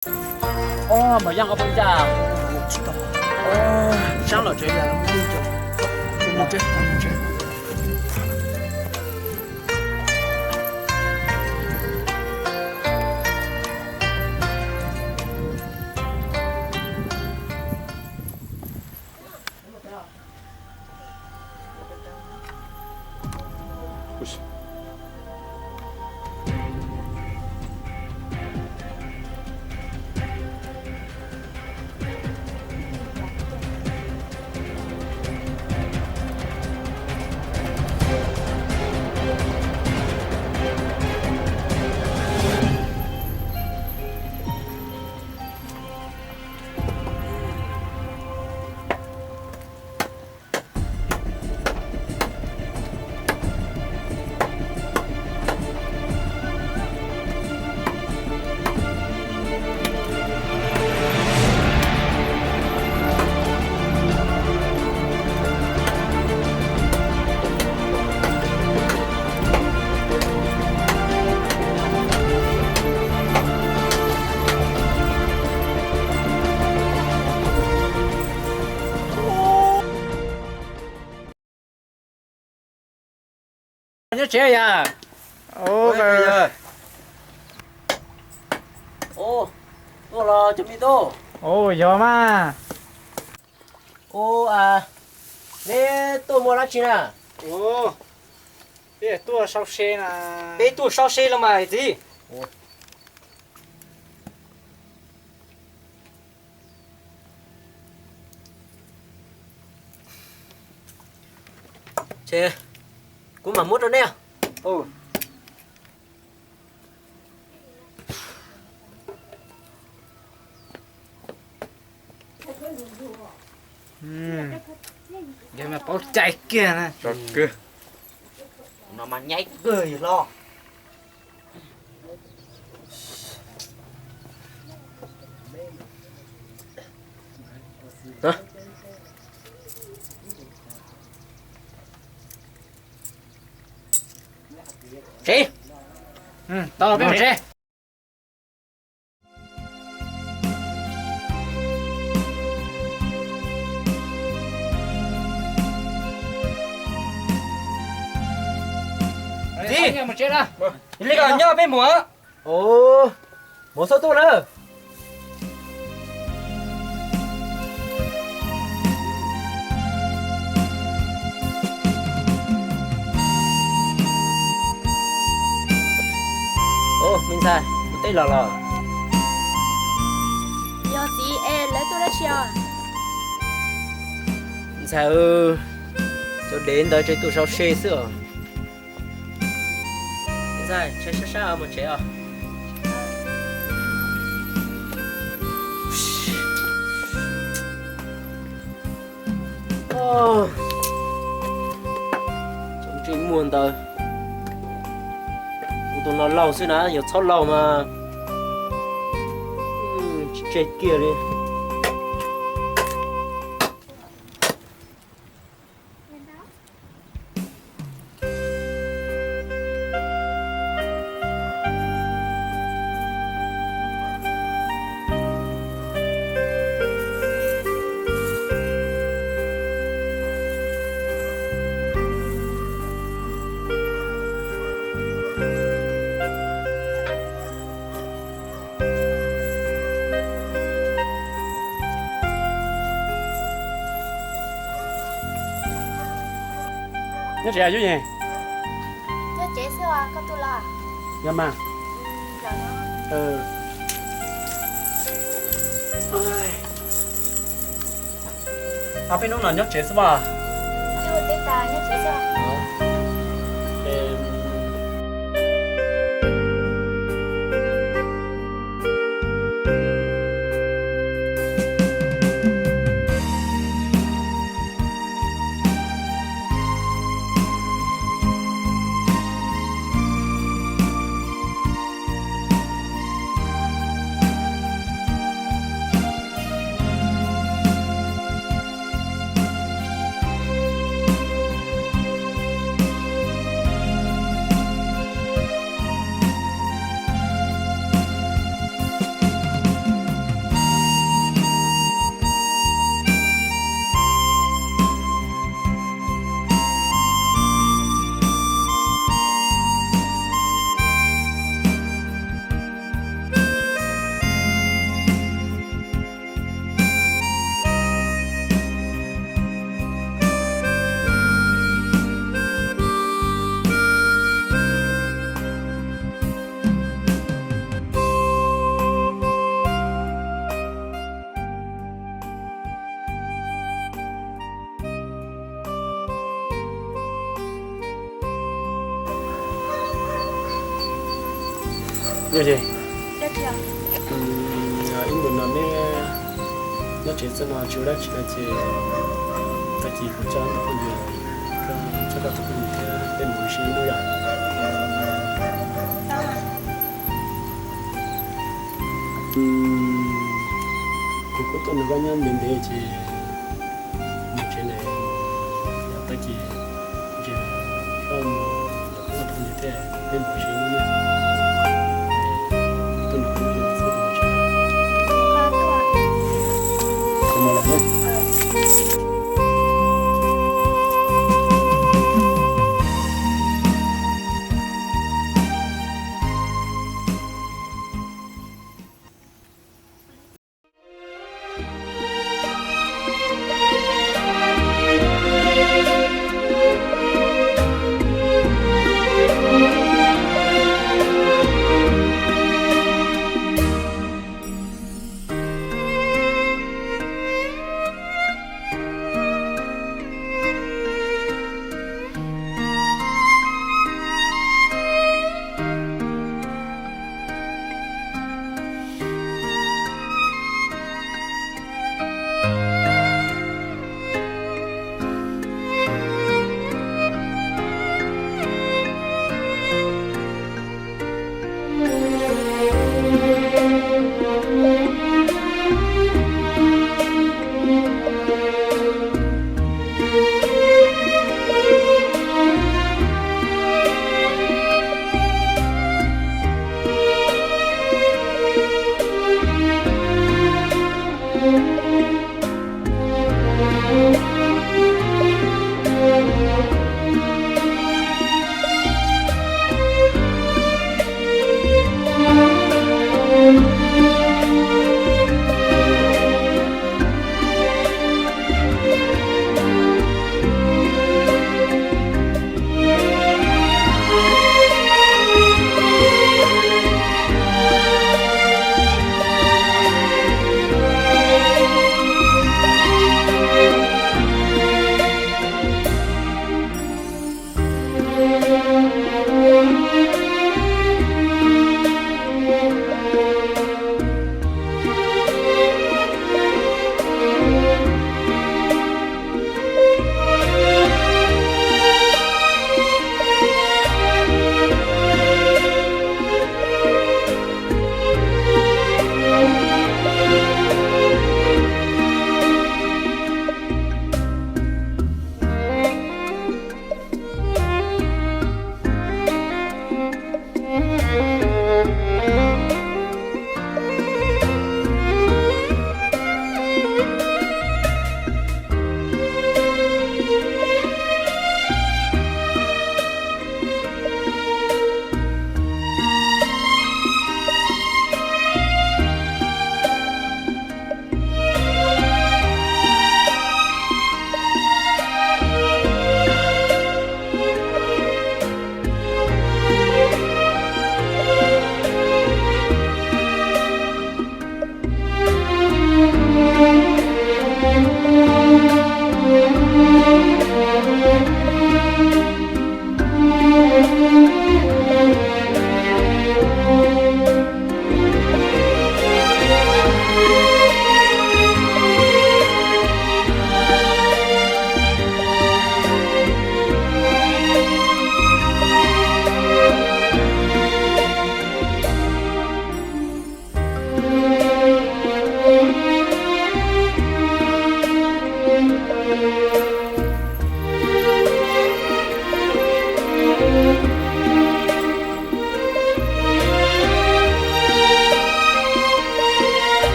Ov, Npawg Yaj, koj phooj ywg, sab lom tsev. Nyob tsev yog? Tuaj los cov me tub? Ua, yog mas. Ua, neb tuaj muaj dab tsi na? Peb tuaj sau se na. Peb tuaj sau se los mas txiv. Ces kuv mam muab rau neb. Yog mas paub cai kiag na. No mas nyaib kawg yog los. Tsev. Tau, peb mus tsev. Txiv, li ko nyob peb mus. Mus xauj tuaj na. Ua, me ntxhais, ua teb los los? Yog txiv, es lawv tuaj dab tsi os? Ntxhais, cov dev ntawd ces tuaj sau se xwb os. Ntxhais, ntshai sab sab mus tsev os. Tseem muaj ntawd, kuv tus no laug xwb na, yog txhob laug mas tsis tseg kiag li. Nyob tsev, Yub Yis? Nyob tsev xwb os, koj tuaj los? Yog mas. Ob peb hnub no nyob tsev xwb mas. Yog ces, ib ntus no neb nyob tsev xwb no tsis ua dab tsi no ces tag kis kuv coj tus phooj ywg, coj koj tus phooj ywg thiab peb mus ua si ib hnub yom. Kuv kuj tuaj nrog koj nyob ntev ntev ces mus tsev lawm, yog tag kis ntsis koj mus, koj phooj ywg thiab peb mus ua si ib hnub. Tuaj nrog koj nyob ntev ntev xwb mus tsev. Kuv mus lawm na.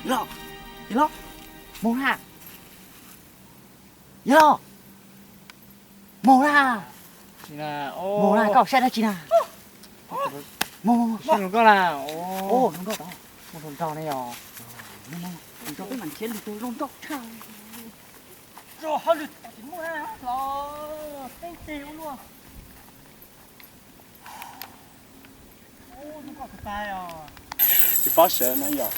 Yawg los, yawg los, mus na, yawg los, mus na, mus na, koj saib dab tsi na? Mus, mus, mus, mus. Koj na. Mus hluas nraug ne yog. Peb mam nrhiav lwm tus hluas nraug tshaj. Rau hauj lwm tsis muaj los teeb tes ua luaj. Tsis paub sawv na yog.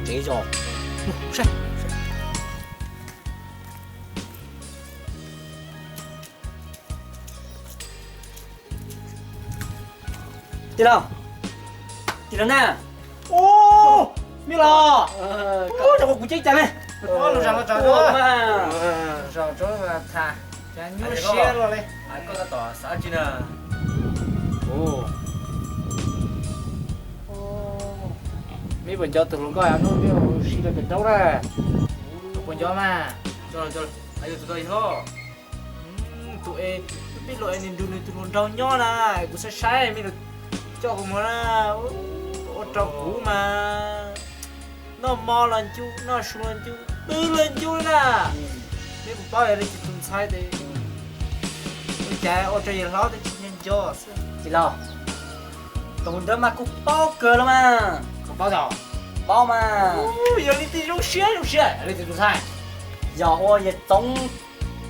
Tsev zos. Tij laug, tij laug na. Ub, me los. Ub, kuv ceeb cas ne. Lub zos los tsaus, lub zos tsaus, tham nyuaj siab luaj li. Koj tab tom xav tsi na? Meb puas nco tus hluas nkauj hnub peb ua si rau pem roob na? Puas nco mas? Yog tus ko yog tus es peb los es nws nrug nws tus hluas nraug nyob na, kuv saib saib mej los coj kuv mus na, ua rau kuv mas noj mov los ncu, noj su los ncu, twb los ncu li na. Mej puas paub yog leej twg tus ntxhais tes ua cas ua rau yawg hlob twb tsis nco nco xwb. Tij laug, tus ntawd mas kuv paub kawg los mas. Koj paub tau? Paub mas. Yog leej twg zoo siab zoo siab, leej twg tus ntxhais? Yog ua yawg Txoov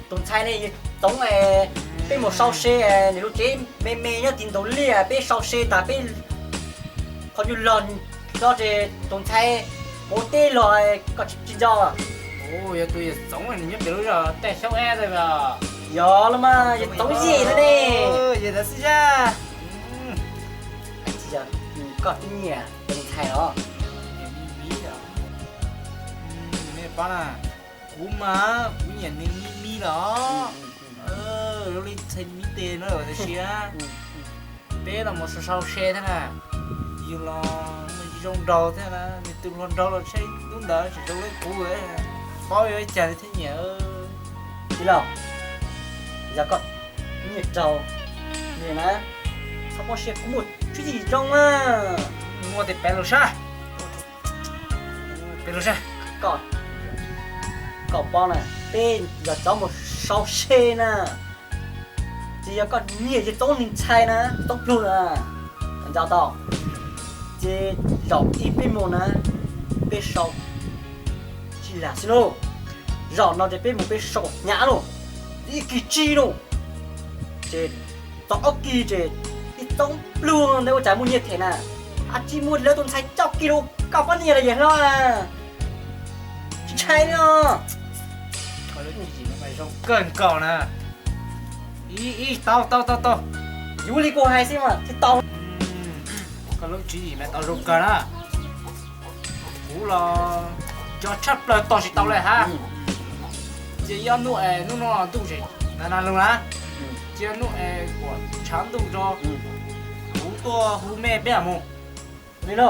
tus ntxhais ne, yawg Txoov es peb mus sau se nws lub tsev me me nyob tim ntaus liaj, peb sau se tas peb qhov nyuag log hlo ces tus ntxhais mus teb los koj tsis nco. Yog tus yawg Txoov nws nyob pem lub zos Taj Xyoob Ab ntawd los? Yog los mas, yawg Txoov Yej ntawd ne. Yawg ntawd xwb sab. Koj twb nyiam tus ntxhais los? Mej paub na, kuv mas kuv nyiam nws me me los. Zoo li ntxhais me tes no lawm tiam sis peb los mus sau sau se thiab na, yus los zoo nraug thiab na, nws tus hluas nraug los tsheb hnub ntawd tseem zoo li kuv, paub yuav ua cas li thiaj nyiam. Tij laug, yog koj nyiam raug nws na, txhob mob siab, kuv muaj tswv yim zoo na. Muaj tes pem lug sab, pem lug sab. Koj, koj paub na, peb yog cov mus sau se na, ces yog koj nyiam yawg Txoov nws ntxhais na, Txoov Pluag na, nco tau, ces zaum ib peb mus na, peb sau tsis lam xwb lauj. Zaum no ces peb mus peb sau hnyav lauj, ib kis tsig lauj, ces txog ob kis ces yawg Txoov Pluag ntawd ua cas muaj nyiaj them na, ab tsi muaj lawv tus ntxhais coj kiag lug, koj pab nyiaj los yawg hlob, tsis ntshai li os. Zoo kawg nkaus na. Ib, ib, tau, tau, tau, tau. Yuav li kuv hais xwb mas thiaj tau. Koj lub tswv yim mas tau zoo kawg na. Kuv los nco tshaj plaws tos tsis tau li hab. Cia ib ob hnub es hnub no ntuj tseem na na lug na, cia ib hnub es kuam tshav ntuj tso, kuv tuaj hu mej peb mam mus. Li no,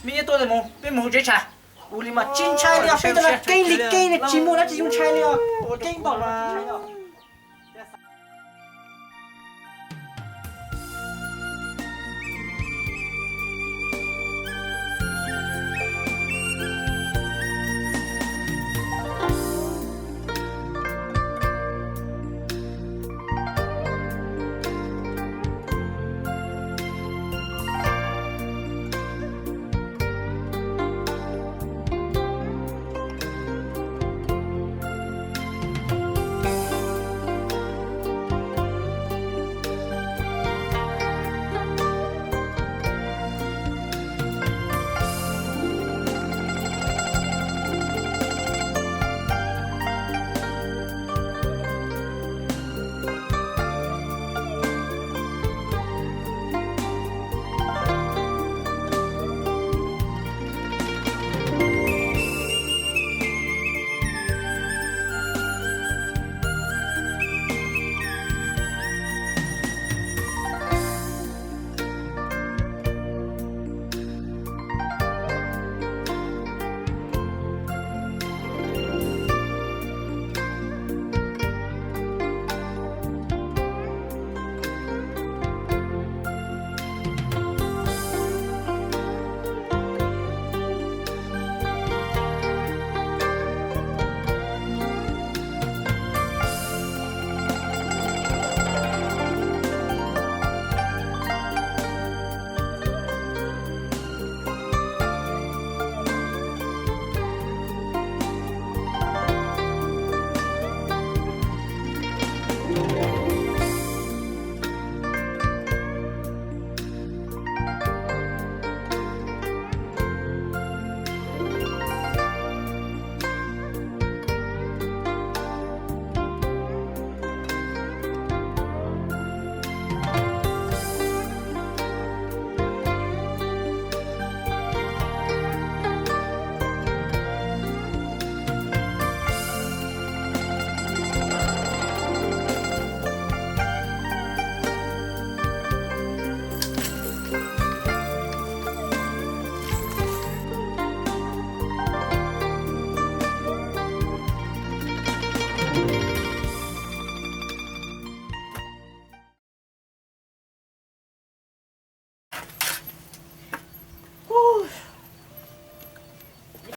mej nyob tuaj mus peb mus hu tsev tshav. Ua li mas tsis ntshai li os, peb cov no keeb li keeb li, tsis muaj dab tsi yuav ntshai li os. Keeb npaum li os.